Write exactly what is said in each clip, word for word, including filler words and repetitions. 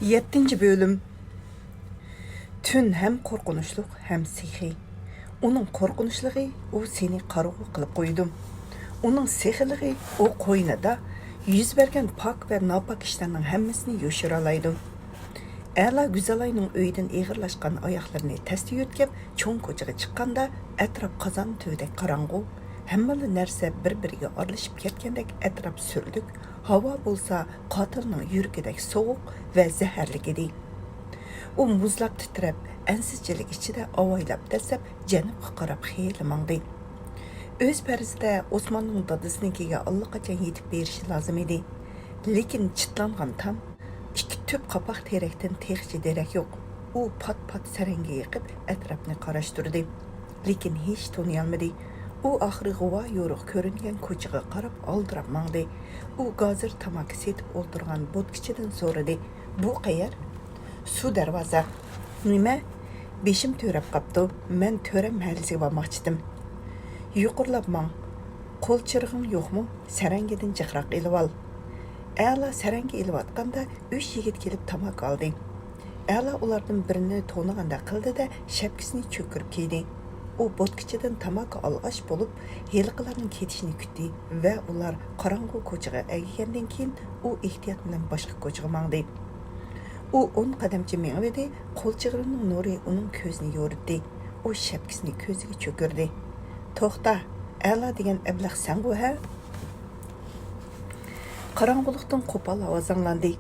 يەتتىنچى بۆلۈم. تۈن ھەم قورقۇنچلۇق، ھەم سېخىي. ئۇنىڭ قورقۇنچلۇقى، ئۇ سېنى قاراڭغۇ قىلىپ قويىدۇ. ئۇنىڭ سېخىيلىقى، ئۇ قوينىدا يۈز بەرگەن پاك ۋە ناپاك ئىشلارنىڭ ھەممىسىنى يوشۇرالايدۇ. ئەلا گۈزەلاينىڭ ئۆيىدىن ئېغىرلاشقان ئاياغلىرىنى تەستە يۆتكەپ، چوڭ كوچىغا چىققاندا، ئەتراپ قازان تۈۋىدەك قاراڭغۇ، ھەممىلا نەرسە بىر-بىرىگە ئارىلىشىپ كەتكەندەك، ئەتراپ سۈرلۈك، ھاۋا بولسا قاتىلنىڭ يۈرىكىدەك سوغۇق ۋە زەھەرلىك ئىدى. ئۇ مۇزلاپ تىترەپ، ئەنسىزچىلىك ئىچىدە ئاۋايلاپ دەسسەپ جەنۇبقا قاراپ خېلى ماڭدى. ئۆز پەرىزىدە ئوسماننىڭ دادىسىنىڭكىگە ئاللىقاچان يېتىپ بېرىشى لازىم ئىدى. لېكىن چىتلانغان تام، ئىككى تۈپ قاپاق تېرەكتىن تېخىچە دېرەك يوق. ئۇ پات-پات سەرەڭگە يېقىپ، ئەتراپنى قاراشتۇردى. لېكىن ھېچ تونۇيالمىدى. ئۇ ئاخىرى غۇۋا يورۇق كۆرۈنگەن كوچىغا قاراپ ئالدىراپ ماڭدى. ئۇ گازىر تاماكا سېتىپ ئولتۇرغان بوتكىچىدىن سورىدى: «بۇ قەيەر؟» «سۇ دەرۋازا.» «نېمە؟» «بېشىم تۆرەپ قاپتۇ. مەن تۆرەم مەھەللىسىگە بارماقچىدىم.» «يۇقىرىلاپ ماڭ. قول چىرىغىڭ يوقمۇ؟ سەرەڭگىدىن جىقراق ئېلىۋال.» ئەلا سەرەڭگە ئېلىۋاتقاندا، ئۈچ يىگىت كېلىپ تاماكا ئالدى. ئەلا ئۇلاردىن بىرىنى تونۇغاندەك قىلدى-دە، شەپكىسىنى چۆكۈرۈپ كىيدى. ئۇ بوتكىچىدىن تاماكا ئالغاچ بولۇپ، ھېلىقىلارنىڭ كېتىشىنى كۈتتى ۋە ئۇلار قاراڭغۇ كوچىغا ئەگىگەندىن كېيىن، ئۇ ئېھتىيات بىلەن باشقا كوچىغا ماڭدى. ئۇ ئون قەدەمچە مېڭىۋىدى، قول چىغرىنىڭ نۇرى ئۇنىڭ كۆزىنى يورۇتتى. ئۇ شەپكىسىنى كۆزىگە چۆكۈردى. «توختا، ئەلا دېگەن ئەبلەخ سەنغۇ ھە؟» قاراڭغۇلۇقتىن قوپال ئاۋاز ئاڭلاندى.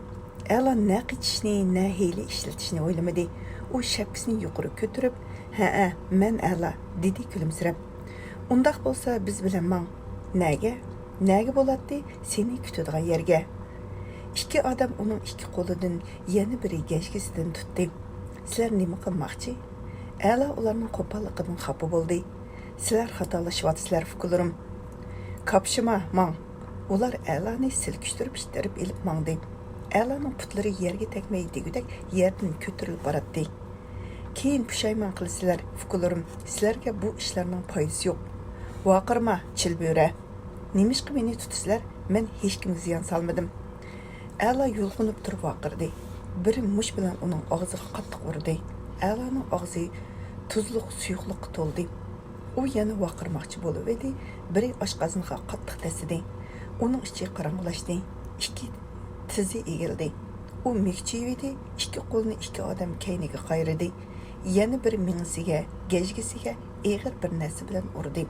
ئەلا نە قېچىشنى، نە ھىيلە ئىشلىتىشنى ئويلىمىدى. ئۇ شەپكىسىنى يۇقىرى كۆتۈرۈپ، «ھەئە، مەن ئەلا» دېدى كۈلۈمسىرەپ. «ئۇنداق بولسا بىز بىلەن ماڭ.» «نەگە؟» «نەگە بولاتتى، سېنى كۈتىدىغان يەرگە.» ئىككى ئادەم ئۇنىڭ ئىككى قولىدىن يەنە بىرى گەجگىسىدىن تۇتتى. «سىلەر نېمە قىلماقچى؟» ئەلا ئۇلارنىڭ قوپاللىقىدىن خاپا بولدى. «سىلەر خاتالىشىۋاتىسىلەر، ئۇكىلىرىم.» «كاپشىما، ماڭ!» ئۇلار ئەلانى سىلكىشتۈرۈپ ئىتتىرىپ ئېلىپ ماڭدى. ئەلانىڭ پۇتلىرى يەرگە تەگمەي دېگۈدەك يەردىن كۆتۈرۈلۈپ باراتتى. «كېيىن پۇشايمان قىلىسىلەر، ئۇكىلىرىم، سىلەرگە بۇ ئىشلارنىڭ پايدىسى يوق.» «ۋارقىرىما، چىلبۆرە! نېمىشقا مېنى تۇتىسىلەر؟ مەن ھېچكىمگە زىيان سالمىدىم.» ئەلا يۇلقۇنۇپ تۇرۇپ ۋارقىرىدى. بىرى مۇش بىلەن ئۇنىڭ ئاغزىغا قاتتىق ئۇردى. ئەلانىڭ ئاغزى تۇزلۇق سۇيۇقلۇققا تولدى. ئۇ يەنە ۋارقىرىماقچى بولۇۋىدى، بىرى ئاشقازىنىغا قاتتىق دەسسىدى. ئۇنىڭ ئىچى قاراڭغۇلاشتى. ئىككى تىزى ئېگىلدى. ئۇ مۈكچىيىۋىدى، ئىككى قولىنى ئىككى ئادەم كەينىگە قايرىدى. يەنە بىر مېڭىسىگە، گەجگىسىگە ئېغىر بىر نەرسە بىلەن ئۇردى.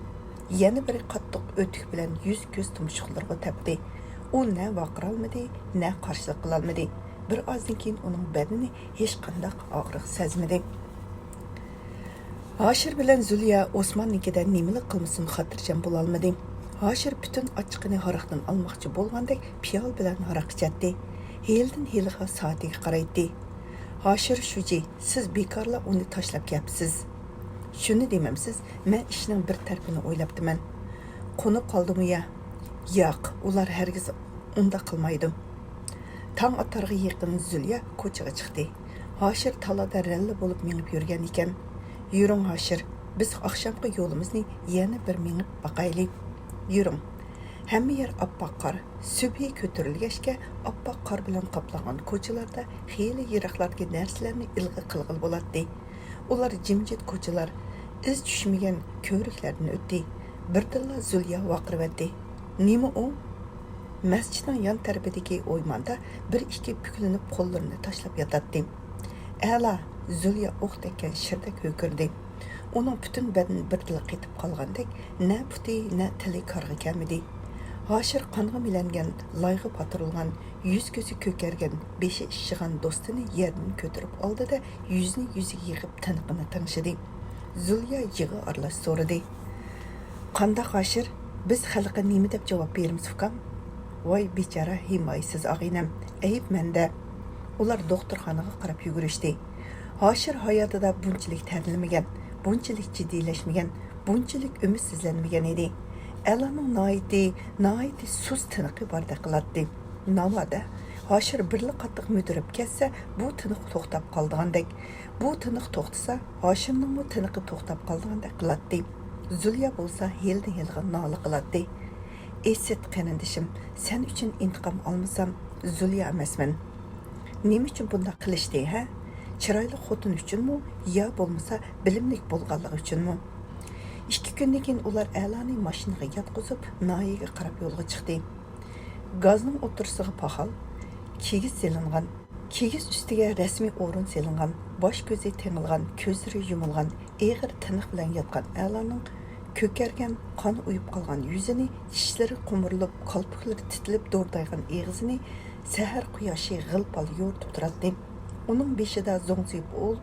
يەنە بىرى قاتتىق ئۆتۈك بىلەن يۈز-كۆز تۇمشۇقلىرىغا تەپتى. ئۇ نە ۋارقىرالمىدى، نە قارشىلىق قىلالمىدى. بىر ئازدىن كېيىن ئۇنىڭ بەدىنى ھېچقانداق ئاغرىق سەزمىدى. ھاشىر بىلەن زۇليا ئوسماننىڭكىدە نېمىلا قىلمىسۇن خاتىرجەم بولالمىدى. ھاشىر پۈتۈن ئاچچىقىنى ھاراقتىن ئالماقچى بولغاندەك پىيالە بىلەن ھاراق ئىچەتتى. ھېلىدىن ھېلىغا سائىتىگە قارايتتى. ھاشىر شۇجى، سىز بىكارلا ئۇنى تاشلاپ كەپسىز. شۇنى دېمەمسىز، مەن ئىشنىڭ بىر تەرىپىنى ئويلاپتىمەن. قونۇپ قالدىمۇ يا؟ ياق، ئۇلار ھەرگىز ئۇنداق قىلمايدۇ. تاڭ ئاتارغا يېقىن زۇليا كوچىغا چىقتى. ھاشىر تالادا رەللە بولۇپ مېڭىپ يۈرگەن ئىكەن. يۈرۈڭ ھاشىر، بىز ئاخشامقى يولىمىزنى يەنە بىر مېڭىپ باقايلى. يۈرۈڭ. ھەممە يەر ئاپئاق قار. سۈبھى كۆتۈرۈلگەچكە ئاپئاق قار بىلەن قاپلانغان كوچىلاردا خېلى يىراقلاردىكى نەرسىلەرنى ئىلغا قىلغىلى بولاتتى. ئۇلار جىمجىت كوچىلار، ئىز چۈشمىگەن كۆۋرۈكلەردىن ئۆتتى. بىردىنلا زۇليا ۋارقىرىۋەتتى. نېمە ئۇ؟ مەسچىتنىڭ يان تەرىپىدىكى ئويماندا بىر ئىككى پۈكلىنىپ قوللىرىنى تاشلاپ ياتاتتى. ئەلا! زۇليا ئوق تەگكەن شىردەك ھۆركىرىدى. ئۇنىڭ پۈتۈن بەدىنى بىردىنلا قېتىپ قالغاندەك، نە پۇتى، نە تىلى كارغا كەلمىدى. ھاشىر قانغا مىلەنگەن، لايغا پاتۇرۇلغان، يۈز-كۆزى كۆكەرگەن، بېشى ئىششىغان دوستىنى يەردىن كۆتۈرۈپ ئالدى-دە، يۈزىنى يۈزىگە يېقىپ تىنىقىنى تىڭشىدى. زۇليا يىغا ئارىلاش سورىدى. قانداق ھاشىر؟ بىز خەلققە نېمە دەپ جاۋاب بېرىمىز ئۇكام؟ ۋاي بىچارە ھىمايىسىز ئاغىنەم، ئەيىب مەندە. ئۇلار دوختۇرخانىغا قاراپ يۈگۈرۈشتى. ھاشىر ھاياتىدا بۇنچىلىك تەرلىمىگەن، بۇنچىلىك جىددىيلەشمىگەن، بۇنچىلىك ئۈمىدسىزلەنمىگەن ئىدى. ئەلانىڭ ناھايىتى، ناھايىتى سۇس تىنىقى باردەك قىلاتتى. ناۋادا ھاشىر بىرلا قاتتىق مۈدۈرۈپ كەتسە، بۇ تىنىق توختاپ قالىدىغاندەك. بۇ تىنىق توختىسا، ھاشىرنىڭمۇ تىنىقى توختاپ قالىدىغاندەك قىلاتتى. زۇليا بولسا ھېلىدىن ھېلىغا نالە قىلاتتى. ئىسىت قېرىندىشىم، سەن ئۈچۈن ئىنتىقام ئالمىسام، زۇليا ئەمەسمەن. نېمە ئۈچۈن بۇنداق قىلىشتى، ھە؟ چىرايلىق خوتۇن ئۈچۈنمۇ يا بولمىسا بىلىملىك بولغانلىقى ئۈچۈنمۇ؟ ئىككى كۈندىن كېيىن ئۇلار ئەلانى ماشىنىغا ياتقۇزۇپ، ناھىيەگە قاراپ يولغا چىقتى. گازنىڭ ئوتتۇرىسىغا پاخال، كىگىز سېلىنغان، كىگىز ئۈستىگە رەسمىي ئورۇن سېلىنغان، باش كۆزى تېڭىلغان، كۆزلىرى يۇمۇلغان، ئېغىر تىنىق بىلەن ياتقان ئەلانىڭ كۆكەرگەن، قان ئۇيۇپ قالغان يۈزىنى، چىشلىرى قومۇرۇلۇپ، كالپۇكلىرى تىتىلىپ دۇردايغان ئېغىزىنى سەھەر قۇياشى غىل-پال يورۇتۇپ تۇراتتى. ئۇنىڭ بېشىدا زوڭزىيىپ ئول-،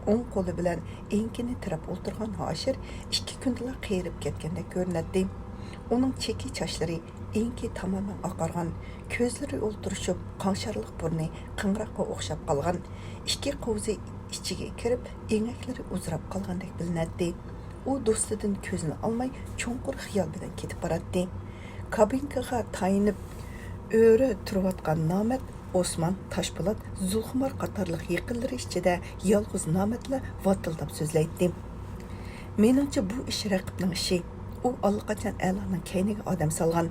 ئوڭ قولى بىلەن ئېڭىكىنى تىرەپ ئولتۇرغان ھاشىر ئىككى كۈندىلا قېرىپ كەتكەندەك كۆرۈنەتتى. ئۇنىڭ چېكى چاچلىرى ئېڭىكى تامامەن ئاقارغان، كۆزلىرى ئولتۇرۇشۇپ، قاڭشارلىق بۇرنى قىڭراققا ئوخشاپ قالغان، ئىككى قوۋۇزى ئىچىگە كىرىپ، ئېڭەكلىرى ئۇزىراپ قالغاندەك بىلىنەتتى. ئۇ دوستىدىن كۆزىنى ئالماي، چوڭقۇر خىيال بىلەن كېتىپ باراتتى. كابىنكىغا تايىنىپ ئۆرە تۇرۇۋاتقان نامەت، ئوسمان، تاشپولات، زۇلخۇمار قاتارلىق يېقىنلىرى ئىچىدە يالغۇز نامەتلا ۋاتىلداپ سۆزلەيتتى. مېنىڭچە، بۇ ئىش رەقىبنىڭ ئىشى. ئۇ ئاللىقاچان ئەلانىڭ كەينىگە ئادەم سالغان.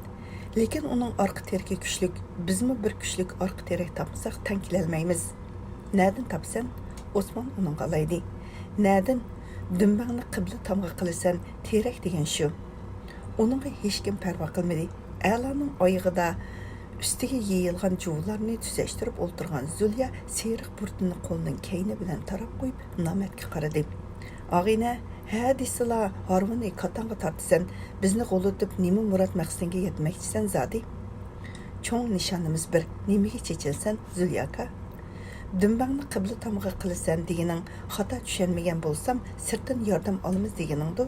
لېكىن ئۇنىڭ ئارقا تىرىكى كۈچلۈك، بىزمۇ بىر كۈچلۈك ئارقا تىرەك تاپمىساق تەڭ كېلەلمەيمىز. نەدىن تاپىسەن؟ ئوسمان ئۇنىڭغا ئالايدى. نەدىن؟ دۈمبەڭنى قىبلە تامغا قىلىسەن، تىرەك دېگەن شۇ. ئۇنىڭغا ھېچكىم پەرۋا قىلمىدى. ئەلانىڭ ئايىغىدا ئۈستىگە يېيىلغان جۇۋىلارنى تۈزەشتۈرۈپ ئولتۇرغان زۇليا سېرىق بۇرۇتىنى قولىنىڭ كەينى بىلەن تاراپ قويۇپ، نامەتكە قارىدى. ئاغىنە، ھە دېسىلا، ھارۋىنى كاتاڭغا تارتىسەن، بىزنى غولىتىپ نېمە مۇراد مەقسىتىڭگە يەتمەكچىسەن زادى؟ چوڭ نىشانىمىز بىر، نېمىگە چېچىلىسەن، زۇليا ئاكا؟ دۈمبەڭنى قىبلە تامغا قىلىسەن دېگىنىڭ خاتا چۈشەنمىگەن بولسام، سىرتتىن ياردەم ئالىمىز دېگىنىڭدۇ؟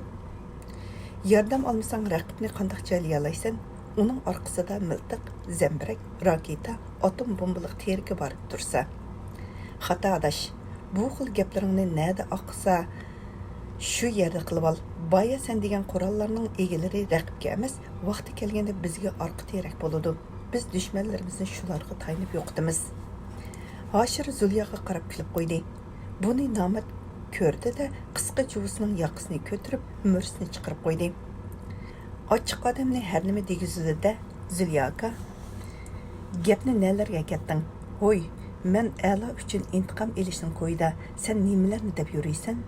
ياردەم ئالمىساڭ رەقىبنى قانداق جايلىيالايسەن؟ ئۇنىڭ ئارقىسىدا مىلتىق، زەمبىرەك، راكېتا، ئاتوم بومبىلىق تېرىكى بار تۇرسا. خاتا ئاداش، بۇ خىل گەپلىرىڭنى نەدە ئاقسا، شۇ يەردە قىلىۋال. بايا سەن دېگەن قوراللارنىڭ ئىگىلىرى رەقىبكە ئەمەس، ۋاقتى كەلگەندە بىزگە ئارقا تىرەك بولىدۇ. بىز دۈشمەنلىرىمىزنى شۇلارغا تايىنىپ يوقىتىمىز. ھاشىر زۇلياغا قاراپ كۈلۈپ قويدى. بۇنى نامەت كۆردى-دە، قىسقا جۇۋىسىنىڭ ياقىسىنى كۆتۈرۈپ، مۈرىسىنى چىقىرىپ قويدى. ئاچچىق ئادەمنى ھەر نېمە دېگۈزىدۇ-دە، زۇليا ئاكا. گەپنى نەلەرگە ئەكەتتىڭ؟ ھوي، مەن ئەلا ئۈچۈن ئىنتىقام ئېلىشنىڭ كويىدا، سەن نېمىلەرنى دەپ يۈرىسەن؟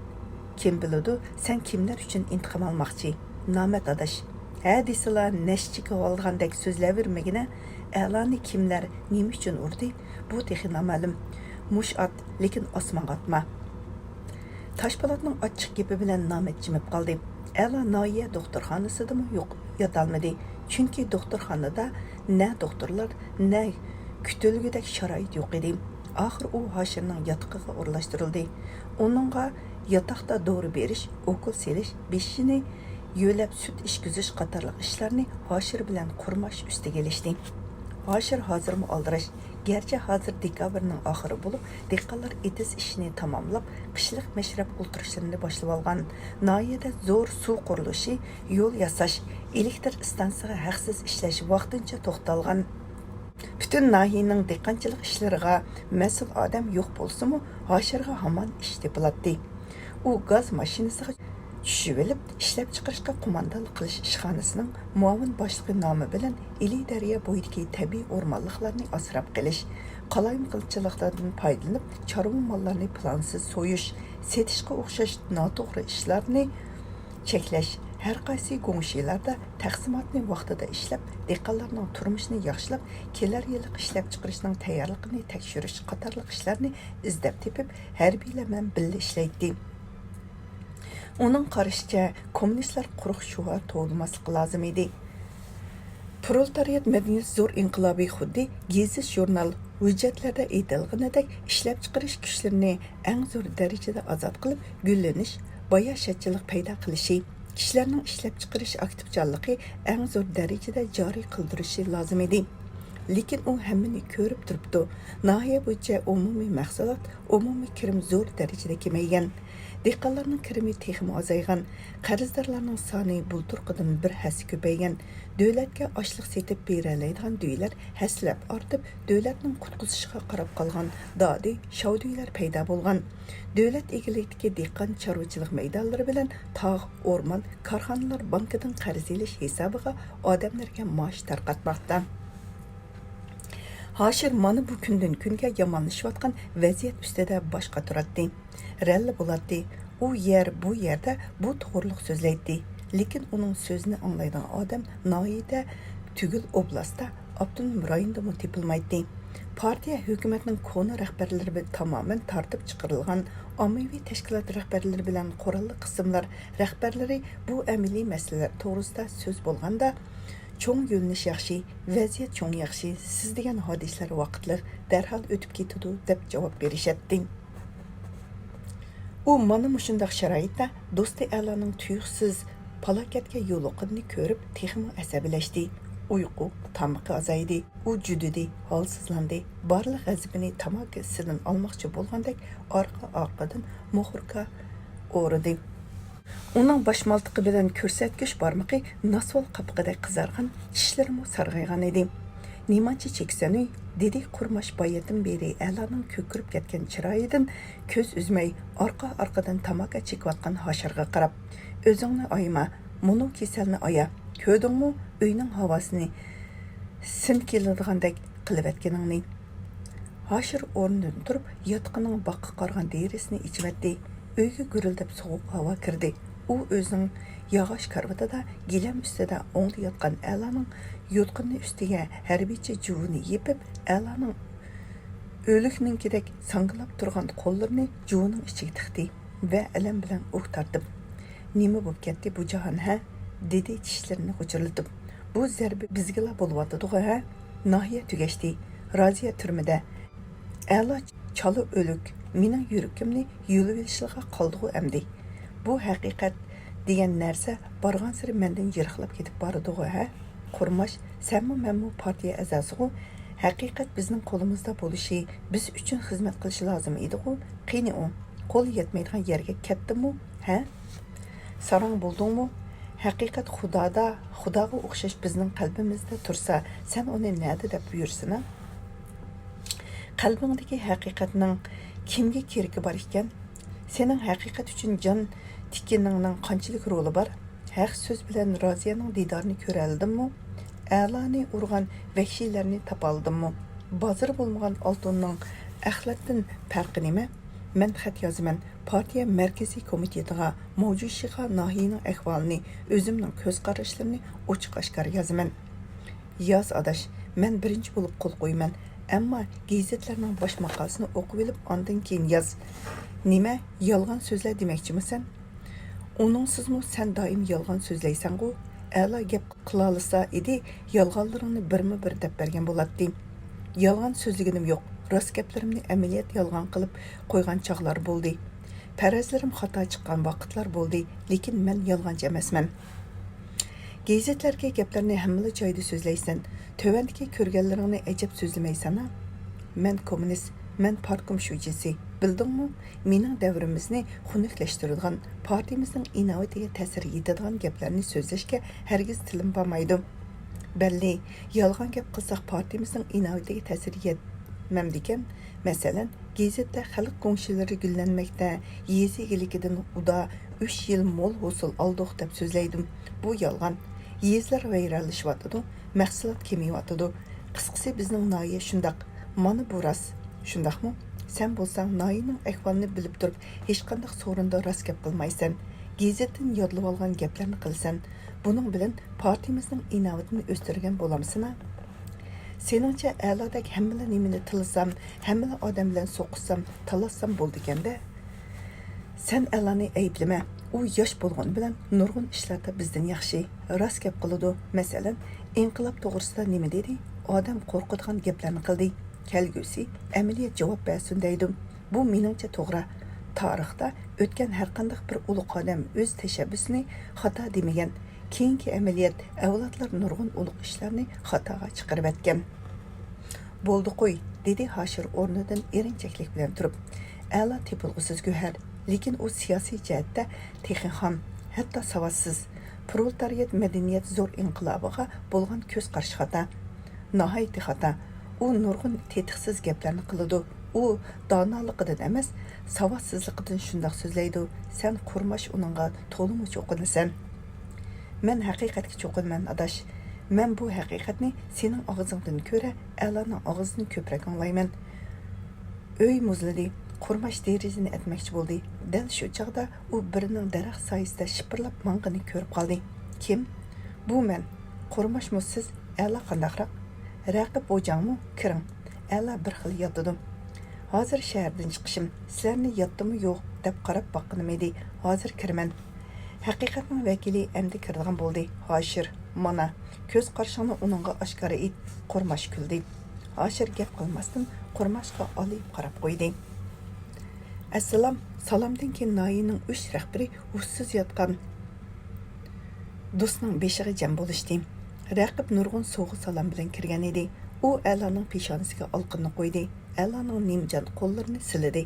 كىم بىلىدۇ، سەن كىملەر ئۈچۈن ئىنتىقام ئالماقچى؟ نامەت ئاداش. ھە دېسىلا، نەشچىگە ئالغاندەك سۆزلەۋەرمىگىنە. ئەلانى كىملەر، نېمە ئۈچۈن ئۇردى؟ بۇ تېخى نامەلۇم. مۇش ئات، لېكىن ئاسمانغا ئاتما. تاشپولاتنىڭ ئاچچىق گېپى بىلەن نامەت جىمىپ قالدى. ئەلا ناھىيە دوختۇرخانىسىدىمۇ يوق، ياتالمىدى. چۈنكى دوختۇرخانىدا نە دوختۇرلار، نە كۈتۈلگۈدەك شارائىت يوق ئىدى. ئاخىر ئۇ ھاشىرنىڭ ياتىقىغا ئورۇنلاشتۇرۇلدى. ئۇنىڭغا ياتاقتا دورا بېرىش، ئوكۇل سېلىش، بېشىنى يۆلەپ سۈت ئىچكۈزۈش قاتارلىق ئىشلارنى ھاشىر بىلەن قۇرماش ئۈستىگە ئېلىشتى. ھاشىر ھازىرمۇ ئالدىراش. گەرچە ھازىر دېكابىرنىڭ ئاخىرى بولۇپ، دېھقانلار ئېتىز ئىشىنى تاماملاپ، قىشلىق مەشرەپ ئولتۇرۇشلىرىنى باشلىۋالغان، ناھىيەدە زور سۇ قۇرۇلۇشى، يول ياساش، ئېلېكتىر ئىستانسىسىغا ھەقسىز ئىشلەش ۋاقتىنچە توختالغان. پۈتۈن ناھىيەنىڭ دېھقانچىلىق ئىشلىرىغا مەسئۇل ئادەم يوق بولسىمۇ، ھاشىرغا ھامان ئىش تېپىلاتتى. ئۇ گاز ماشىنىسىغا چۈشۈۋېلىپ، ئىشلەپچىقىرىشقا قوماندانلىق قىلىش ئىشخانىسىنىڭ مۇئاۋىن باشلىقى نامى بىلەن ئىلى دەريا بويىدىكى تەبىئىي ئورمانلىقلارنى ئاسراپ قېلىش، قالايمىقانچىلىقلاردىن پايدىلىنىپ، چارۋا ماللارنى پىلانسىز سويۇش، سېتىشقا ئوخشاش ناتوغرا ئىشلارنى چەكلەش، ھەر قايسى گۇڭشىلاردا تەقسىماتنى ۋاقتىدا ئىشلەپ، دېھقانلارنىڭ تۇرمۇشىنى ياخشىلاپ، كېلەر يىللىق ئىشلەپچىقىرىشنىڭ تەييارلىقىنى تەكشۈرۈش قاتارلىق ئىشلارنى ئىزدەپ تېپىپ، ھەربىيلەر بىلەن بىللە ئىشلەيتتى. ئۇنىڭ قارىشىچە، كوممۇنىستلار قۇرۇق شوئار توۋلىماسلىقى لازىم ئىدى. پرولېتارىيات مەدەنىيىتى زور ئىنقىلابى خۇددى گېزىت-ژۇرنال، ھۆججەتلەردە ئېيتىلغىنىدەك ئىشلەپچىقىرىش كۈچلىرىنى ئەڭ زور دەرىجىدە ئازاد قىلىپ، گۈللىنىش، باياشاتچىلىق پەيدا قىلىشى، كىشىلەرنىڭ ئىشلەپچىقىرىش ئاكتىپچانلىقى ئەڭ زور دەرىجىدە جارى قىلدۇرۇشى لازىم ئىدى. لېكىن ئۇ ھەممىنى كۆرۈپ تۇرۇپتۇ، ناھىيە بويىچە ئومۇمىي مەھسۇلات، ئومۇمىي كىرىم زور دەرىجىدە كېمەيگەن. دېھقانلارنىڭ كىرىمى تېخىمۇ ئازايغان، قەرزدارلارنىڭ سانى بۇلتۇرقىدىن بىر ھەسسە كۆپەيگەن، دۆلەتكە ئاشلىق سېتىپ بېرەلەيدىغان دۆيلەر ھەسسىلەپ ئارتىپ، دۆلەتنىڭ قۇتقۇزۇشىغا قاراپ قالغان دادى، شاۋ دۆيلەر پەيدا بولغان. دۆلەت ئىگىلىكىدىكى دېھقان چارۋىچىلىق مەيدانلىرى بىلەن تاغ، ئورمان، كارخانىلار بانكىدىن قەرز ئېلىش ھېسابىغا ئادەملەرگە مائاش تارقاتماقتا. ھاشىر مانا بۇ كۈندىن كۈنگە يامانلىشىۋاتقان ۋەزىيەت ئۈستىدە باش قاتۇراتتى. رەللە بولاتتى. ئۇ يەر، بۇ يەردە بۇ توغرىلىق سۆزلەيتتى. لېكىن ئۇنىڭ سۆزىنى ئاڭلايدىغان ئادەم ناھىيەدە تۈگۈل، ئوبلاستتا، ئاپتونوم رايوندىمۇ تېپىلمايتتى. پارتىيە ھۆكۈمەتنىڭ كونا رەھبەرلىرى بىلەن تامامەن تارتىپ چىقىرىلغان ئاممىۋى تەشكىلات رەھبەرلىرى بىلەن قوراللىق قىسىملار رەھبەرلىرى بۇ ئەمەلىي مەسىلىلەر توغرىسىدا سۆز بولغاندا، چوڭ يۆنىلىش ياخشى، ۋەزىيەت چوڭ ياخشى، سىز دېگەن ھادىسىلەر ۋاقىتلىق، دەرھال ئۆتۈپ كېتىدۇ، دەپ جاۋاب بېرىشەتتى. ئۇ مانا مۇشۇنداق شارائىتتا دوستى ئەلانىڭ تۇيۇقسىز پالاكەتكە يولۇققىنىنى كۆرۈپ، تېخىمۇ ئەسەبىيلەشتى. ئۇيقۇ، تامىقى ئازايدى. ئۇ جۈدىدى، ھالسىزلاندى. بارلىق غەزىپىنى تاماكا ئىسىدىن ئالماقچى بولغاندەك ئارقا-ئارقىدىن موخوركا ئورىدى. ئۇنىڭ باش مالتىقى بىلەن كۆرسەتكۈچ بارمىقى ناسۋال قاپىقىدەك قىزارغان، چىشلىرىمۇ سارغايغان ئىدى. نېمانچە چېكىسەن ئۆي؟ دېدى قۇرماش بايىدىن بېرى ئەلانىڭ كۆكىرىپ كەتكەن چىرايىدىن كۆز ئۈزمەي، ئارقا-ئارقىدىن تاماكا چېكىۋاتقان ھاشىرغا قاراپ. ئۆزۈڭنى ئايىما، مۇنۇ كېسەلنى ئايا. كۆردۈڭمۇ ئۆينىڭ ھاۋاسىنى سىن كېلىدىغاندەك قىلىۋەتكىنىڭنى؟ ھاشىر ئورنىدىن تۇرۇپ، ياتىقىنىڭ باغقا قارىغان دېرىزىسىنى ئېچىۋەتتى. ئۆيگە گۈرۈلدەپ سوغۇق ھاۋا كىردى. ئۇ ئۆزىنىڭ ياغاچ كارىۋىتىدا گىلەم ئۈستىدە ئوڭدا ياتقان ئەلانىڭ يوتقىنى ئۈستىگە ھەربىيچە جۇۋىنى يېپىپ، ئەلانىڭ ئۆلۈكنىڭكىدەك ساڭگىلاپ تۇرغان قوللىرىنى جۇۋىنىڭ ئىچىگە تىقتى ۋە ئەلەم بىلەن ئۇھ تارتىپ، «نېمە بولۇپ كەتتى بۇ جاھان، ھە؟» دېدى چىشلىرىنى غۇچۇرلىتىپ. «بۇ زەربە بىزگىلا بولۇۋاتىدىغۇ، ھە؟ ناھىيە تۈگەشتى. رازىيە تۈرمىدە. ئەلا چالا ئۆلۈك. مېنىڭ يۈرىكىمنى يۇلۇۋېلىشلىغا قالدىغۇ ئەمدى. بۇ ھەقىقەت دېگەن نەرسە بارغانسېرى مەندىن يىراقلاپ كېتىپ بارىدىغۇ، ھە؟ قۇرماش، سەنمۇ مەنمۇ پارتىيە ئەزاسىغۇ. ھەقىقەت بىزنىڭ قولىمىزدا بولۇشى، بىز ئۈچۈن خىزمەت قىلىشى لازىم ئىدىغۇ. قېنى ئۇ؟ قولى يەتمەيدىغان يەرگە كەتتىمۇ، ھە؟ ساراڭ بولدۇڭمۇ؟ ھەقىقەت خۇدادا، خۇداغا ئوخشاش بىزنىڭ قەلبىمىزدە تۇرسا، سەن ئۇنى نەدە دەپ يۈرسىنا؟ قەلبىڭدىكى ھەقىقەتنىڭ كىمگە كېرىكى بار ئىكەن؟ سېنىڭ ھەقىقەت ئۈچۈن جان تىككىنىڭنىڭ قانچىلىك رولى بار؟ ھەق سۆز بىلەن رازىيەنىڭ دىدارىنى كۆرەلىدىممۇ؟ ئەلانى ئۇرغان ۋەھشىيلەرنى تاپالىدىممۇ؟ بازىرى بولمىغان ئالتۇننىڭ ئەخلەتتىن پەرقى نېمە؟ مەن خەت يازىمەن، پارتىيە مەركىزىي كومىتېتىغا، موجۇشىغا ناھىيەنىڭ ئەھۋالىنى، ئۆزۈمنىڭ كۆز قاراشلىرىنى ئوچۇق-ئاشكارا يازىمەن. ياز، ئاداش، مەن بىرىنچى بولۇپ قول قويىمەن، ئەمما گېزىتلەرنىڭ باش ماقالىسىنى ئوقۇۋېلىپ، ئاندىن كېيىن ياز. نېمە، يالغان سۆزلە دېمەكچىمۇ سەن؟ ئۇنىڭسىزمۇ سەن دائىم يالغان سۆزلەيسەنغۇ؟ ئەلا گەپ قىلالىسا ئىدى، يالغانلىرىڭنى بىرمۇ بىر دەپ بەرگەن بولاتتى. يالغان سۆزلىگىنىم يوق، راست گەپلىرىمنى ئەمەلىيەت يالغان قىلىپ قويغان چاغلار بولدى. پەرەزلىرىم خاتا چىققان ۋاقىتلار بولدى، لېكىن مەن يالغانچى ئەمەسمەن. گېزىتلەرگە گەپلەرنى ھەممىلا جايدا سۆزلەيسەن. تۆۋەندىكى كۆرگەنلىرىڭنى ئەجەب سۆزلىمەيسەن-ھە؟ مەن كوممۇنىست، مەن پارتكوم شۇجىسى. بىلدىڭمۇ؟ مېنىڭ دەۋرىمىزنى خۇنۈكلەشتۈرىدىغان، پارتىيىمىزنىڭ ئىناۋىتىگە تەسىر يېتىدىغان گەپلەرنى سۆزلەشكە ھەرگىز تىلىم بارمايدۇ. بەللى، يالغان گەپ قىلساق پارتىيىمىزنىڭ ئىناۋىتىگە تەسىر يەتمەمدىكەن. مەسىلەن، گېزىتتە خەلق كوڭشىلىرى گۈللەنمەكتە، يېزا ئىگىلىكىدىن ئۇدا ئۈچ يىل مول ھوسۇل ئالدۇق دەپ سۆزلەيدۇ. بۇ يالغان. يېزىلار ۋەيرانلىشىۋاتىدۇ، مەھسۇلات كېمىيىۋاتىدۇ. قىسقىسى، بىزنىڭ ناھىيە شۇنداق. مانا بۇ راست. شۇنداقمۇ؟ سەن بولساڭ ناھىيەنىڭ ئەھۋالىنى بىلىپ تۇرۇپ، ھېچقانداق سورۇندا راست گەپ قىلمايسەن. گېزىتتىن يادلىۋالغان گەپلەرنى قىلىسەن. بۇنىڭ بىلەن پارتىيىمىزنىڭ ئىناۋىتىنى ئۆستۈرگەن بولامسىنا؟ سېنىڭچە ئەلادەك ھەممىلا نېمىنى تىللىسام، ھەممىلا ئادەم بىلەن سوقۇشسام، تالاشسام بولىدىكەن-دە؟ سەن ئەلانى ئەيىبلىمە. ئۇ ياش بولغىنى بىلەن نۇرغۇن ئىشلاردا بىزدىن ياخشى. راست گەپ قىلىدۇ. مەسىلەن، ئىنقىلاب توغرىسىدا نېمە دېدى؟ ئادەم قورقىدىغان گەپلەرنى قىلدى. كەلگۈسى ئەمەلىيەت جاۋاب بەرسۇن دەيدۇ. بۇ مېنىڭچە توغرا. تارىختا ئۆتكەن ھەرقانداق بىر ئۇلۇغ ئادەم ئۆز تەشەببۇسىنى خاتا دېمىگەن. كېيىنكى ئەمەلىيەت، ئەۋلادلار نۇرغۇن ئۇلۇغ ئىشلارنى خاتاغا چىقىرىۋەتكەن. بولدى قوي، دېدى ھاشىر ئورنىدىن ئېرىنچەكلىك بىلەن تۇرۇپ. ئەلا تېپىلغۇسىز گۆھەر، لېكىن ئۇ سىياسىي جەھەتتە تېخى خام، ھەتتا ساۋاتسىز. پرولېتارىيەت مەدەنىيەت زور ئىنقىلابىغا بولغان كۆز قارىشى خاتا. ناھايىتى خاتا. ئۇ نۇرغۇن تېتىقسىز گەپلەرنى قىلىدۇ. ئۇ دانالىقىدىن ئەمەس، ساۋاتسىزلىقىدىن شۇنداق سۆزلەيدۇ. سەن قۇرماش ئۇنىڭغا تولىمۇ چوقۇنىسەن. مەن ھەقىقەتكە چوقۇنىمەن، ئاداش. مەن بۇ ھەقىقەتنى سېنىڭ ئاغزىڭدىن كۆرە ئەلانىڭ ئاغزىدىن كۆپرەك ئاڭلايمەن. ئۆي مۇزلىدى. قۇرماش دېرىزىنى ئەتمەكچى بولدى. دەل شۇ چاغدا ئۇ بىرىنىڭ دەرەخ سايىسىدا شىپىرلاپ ماڭغىنى كۆرۈپ قالدى. كىم؟ بۇ مەن. قۇرماشمۇ سىز؟ ئەلا قانداقراق؟ رەقىب ئوجاڭمۇ؟ كىرىڭ. ئەلا بىر خىل ياتىدۇ. ھازىر شەھەردىن چىقىشىم، سىلەرنى ياتتىمۇ يوق دەپ قاراپ باققىنىم ئىدى. ھازىر كىرىمەن. ھەقىقەتنىڭ ۋەكىلى ئەمدى كىرىدىغان بولدى. ھاشىر، مانا، كۆز قارىشىڭنى ئۇنىڭغا ئاشكارا ئېيت. قۇرماش كۈلدى. ھاشىر گەپ قىلماستىن قۇرماشقا ئالىيىپ قاراپ قويدى. ئەسسالام. سالامدىن كېيىن ناھىيەنىڭ ئۈچ رەھبىرى ھوشسىز ياتقان دوستنىڭ بېشىغا جەم بولۇشتى. رەقىب نۇرغۇن سوۋغا سالام بىلەن كىرگەن ئىدى. ئۇ ئەلانىڭ پېشانىسىگە ئالقىنىنى قويدى. ئەلانىڭ نىمجان قوللىرىنى سىلىدى.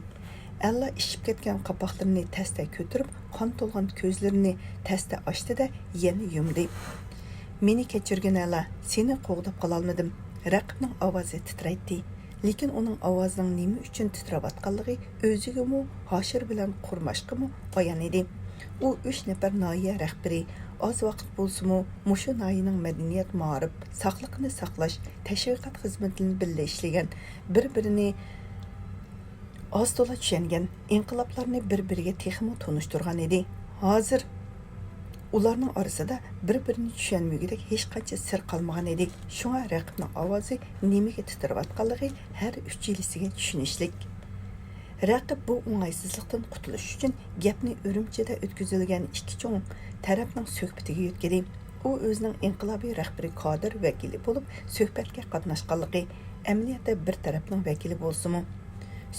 ئەلا ئىششىپ كەتكەن قاپاقلىرىنى تەستە كۆتۈرۈپ، قان تولغان كۆزلىرىنى تەستە ئاچتى-دە، يەنە يۇمدى. مېنى كەچۈرگىن ئەلا، سېنى قوغداپ قالالمىدىم. رەقىبنىڭ ئاۋازى تىترەيتتى. لېكىن ئۇنىڭ ئاۋازىنىڭ نېمە ئۈچۈن تىترەۋاتقانلىقى ئۆزىگىمۇ، ھاشىر بىلەن قۇرماشقىمۇ ئايان ئىدى. ئۇ ئۈچ نەپەر ناھىيە رەھبىرى، ئاز ۋاقىت بولسىمۇ مۇشۇ ناھىيەنىڭ مەدەنىيەت، مائارىپ، ساقلىقىنى ساقلاش، تەشۋىقات خىزمىتىنى بىللە ئىشلىگەن، بىر-بىرىنى ئاز-تولا چۈشەنگەن، ئىنقىلابلارنى بىر-بىرىگە تېخىمۇ تونۇشتۇرغان ئىدى. ھازىر ئۇلارنىڭ ئارىسىدا بىر-بىرىنى چۈشەنمىگۈدەك ھېچقانچە سىر قالمىغان ئىدى. شۇڭا رەقىبنىڭ ئاۋازى نېمىگە تىترەۋاتقانلىقى ھەر ئۈچىيلىسىگە چۈشىنىشلىك. رەقىب بۇ ئوڭايسىزلىقتىن قۇتۇلۇش ئۈچۈن گەپنى ئۈرۈمچىدە ئۆتكۈزۈلگەن ئىككى چوڭ تەرەپنىڭ سۆھبىتىگە يۆتكىدى. ئۇ ئۆزىنىڭ ئىنقىلابىي رەھبىرىي كادىر ۋەكىلى بولۇپ سۆھبەتكە قاتناشقانلىقى، ئەمەلىيەتتە بىر تەرەپنىڭ ۋەكىلى بولسىمۇ،